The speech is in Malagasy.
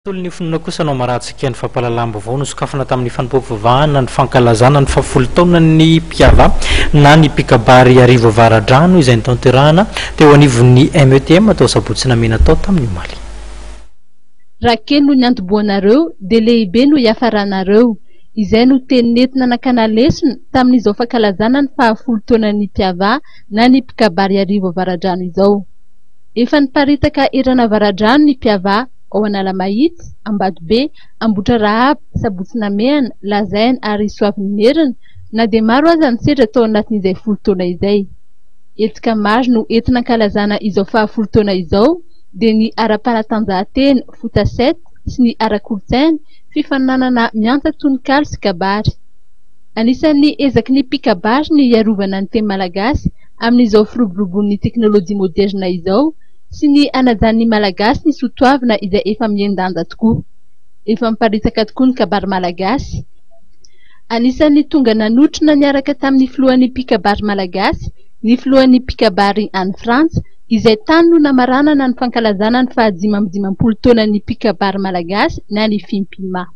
Tontolon'ny finoana kosa no amarahantsika ny fampahalalam-baovao nosokafana tamin'ny fanompoam-pivavahana ny fankalazana ny fahafolo taonan'ny Mpiava na ny mpikabary Iarivo Avaradrano izay notanterahina teo anivon'ny METM tao Sabotsy Namehana tao tamin'ny omaly. Raha kely no niantobohanareo dia lehibe no hiafaranareo. Izay no teny nentina nakana lesona tamin'izao fankalazana ny fahafolo taonan'ny Mpiava na ny mpikabary Iarivo Avaradrano izao. Efa niparitaka eran'Avaradrano ny Mpiava ao Analamahitsy, Ambatobe, Ambohitrarahaba, Sabotsy Namehana, Lazaina ary Soavinimerina, na dia maro aza ny sedra tao anatin'izay folo taona izay. Hetsika maro no entina ankalazana izao fahafolo taona izao dia ny ara-panatanjahantena, Fotaset, sy ny ara-kolontsaina, fifaninanana miantsa tononkalo sy kabary. Anisan'ny ezaky ny mpikabary ny hiarovana ny teny malagasy amin'izao firoborobon'ny teknolojia moderina izao sy ny hanajan'ny Malagasy ny soatoavina izay efa mihen-danja tokoa. Efa miparitaka tokoa ny kabary malagasy. Anisan'ny tonga nanotrona niaraka tamin'ny filohan'ny mpikabary malagasy ny filohan'ny mpikabary any Frantsa izay tany no namaranana ny fankalazana ny fahadimy amby 50 taonan'ny mpikabary malagasy na ny Fimpima.